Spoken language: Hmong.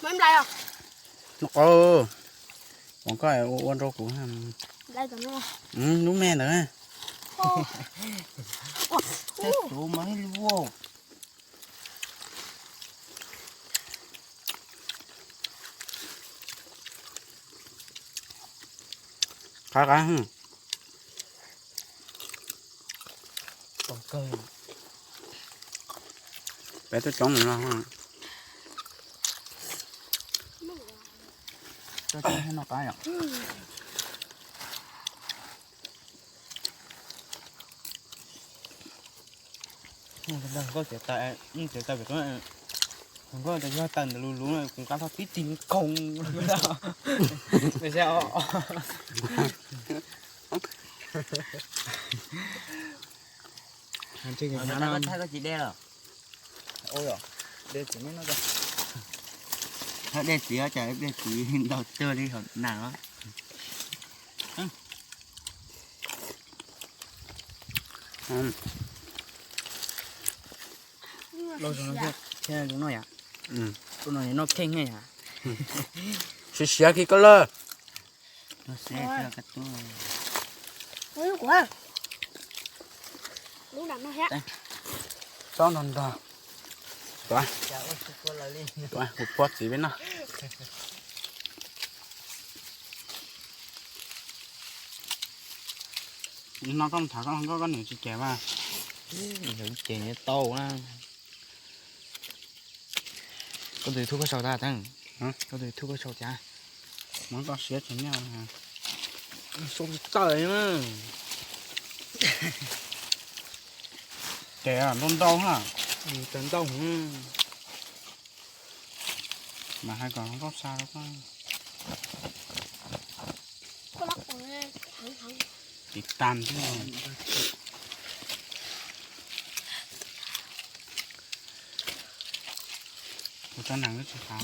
Noj qab, ua koj ua rau kuv. Lub me ntawd. Qab qab. Peb tuaj coob no. Noj qab yom. Nkauj tias tawm, nkauj tias yog tawm ntawm lus lus no kuv nqa tib tig nkoos. Dej txiv, dej txiv ntau tuaj li hauv nas. Siav siav kiag koj lawm. Txob nrog nrog. Kuv puab txiv peb noj. No koj tham koj nkauj koj niam tsis cem mas. Cem tau na. Koj tus YouTube koj sau tas teeb. Koj tus YouTube koj sau cas? Muab koj siab tsis nyaj. Sau tawm na. Ces ntau ntau ha. Tawm ntau. Mas hais kom nkauj xa rau koj. Tiv tas xwb. Kuv tso neeg lub tsis qab.